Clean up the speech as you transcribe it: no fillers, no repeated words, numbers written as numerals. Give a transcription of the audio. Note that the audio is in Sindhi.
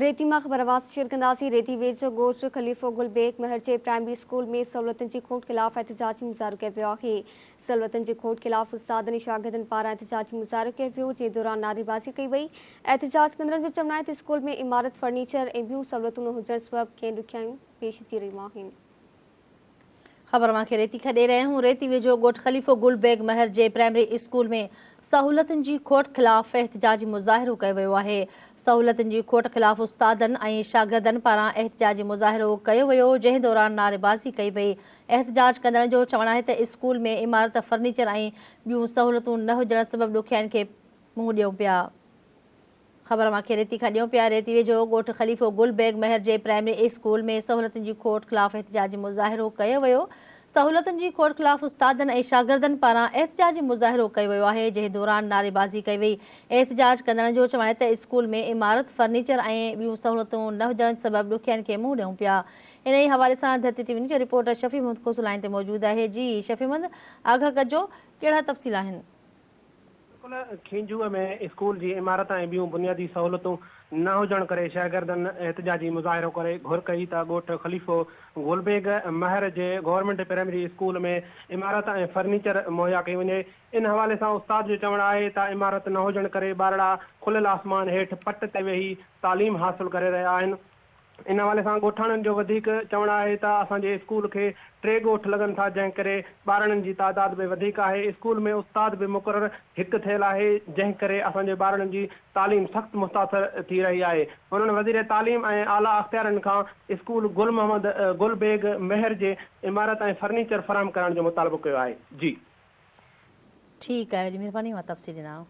ريتي مان خبر اوهان سان شيئر ڪنداسين. ريتي ويجهو ڳوٺ خليفو گل بيگ مهر جي پرائمري اسڪول ۾ سهولتن جي کوٽ خلاف احتجاجي مظاهرو ڪيو ويو آهي. سهولتن جي کوٽ خلاف استادن ۽ شاگردن پاران احتجاجي مظاهرو ڪيو ويو، جنهن دوران نعريبازي ڪئي وئي. احتجاج ڪندڙن جو چوڻ آهي ته اسڪول ۾ عمارت، فرنيچر ۽ ٻيون سهولتون نه هجڻ سبب کين ڏکيائيون پيش اچي رهيون آهن. خبر اوهان کي ريتي کان ڏئي رهيا آهيون. ريتي ويجهو ڳوٺ خليفو گل بيگ مهر جي پرائمري اسڪول ۾ سهولتن جي کوٽ خلاف احتجاجي مظاهرو ڪيو ويو آهي. سهولتن جي کوٽ خلاف استادن ۽ شاگردن پاران احتجاجي مظاهرو ڪيو ويو، جنهن دوران نعريبازي ڪئي وئي. احتجاج ڪندڙن جو چوڻ آهي ته اسڪول ۾ عمارت، فرنيچر ۽ ٻيون سهولتون نه هجڻ سبب ڏکيائين کي منهن ڏيون پيا. خبر اوهان کي ريتي کان ڏيون پيا، ريتي ويجهو ڳوٺ خليفو گل بيگ مهر جي پرائمري اسڪول ۾ سهولتن جي کوٽ خلاف احتجاجي مظاهرو ڪيو ويو، سهولتن جي کوٽ خلاف استادن ۽ شاگردن پاران احتجاجي مظاهرو ڪيو ويو آهي، جنهن دوران نعريبازي ڪئي وئي، احتجاج ڪندڙن جو چوڻ آهي ته اسڪول ۾ عمارت، فرنيچر ۽ ٻيون سهولتون نه هجڻ سبب ڏکيائين کي منهن ڏيون پيا. انهي حوالي سان ڌرتي ٽي وي نيوز جو رپورٽر شفيع محمد کوسو لائين تي موجود آهي، جي شفيع محمد آگاهه ڪجو ڪهڙا تفصيل آهن. بلڪل کينجهوء ۾ اسڪول جي عمارت ۽ ٻيون بنيادي سهولتون نه هجڻ ڪري شاگردن احتجاجي مظاهرو ڪري گهر ڪئي ته ڳوٺ خليفو گل بيگ مهر جي گورنمينٽ پرائمري اسڪول ۾ عمارت ۽ فرنيچر مهيا ڪئي وڃي. ان حوالي سان استاد جو چوڻ آهي ته عمارت نه هجڻ ڪري ٻارڙا کليل آسمان هيٺ پٽ تي ويهي تعليم حاصل ڪري رهيا آهن. ان حوالي سان ڳوٺاڻن جو وڌيڪ چوڻ آهي ته اسان جي اسڪول کي ٽي ڳوٺ لڳن ٿا جنهن ڪري ٻارڙن جي تعداد به وڌيڪ آهي اسڪول ۾ استاد به مقرر هڪ ٿيل آهي جنهن ڪري اسان جي ٻارڙن جي تعليم سخت متاثر ٿي رهي آهي هنن وزير تعليم ۽ اعليٰ اختيارين کان اسڪول گل محمد گل بيگ مهر جي عمارت ۽ فرنيچر فراهم ڪرائڻ جو مطالبو ڪيو آهي جي. ٺيڪ آهي وڏي مھرباني اوھان تفصيل ڏنا.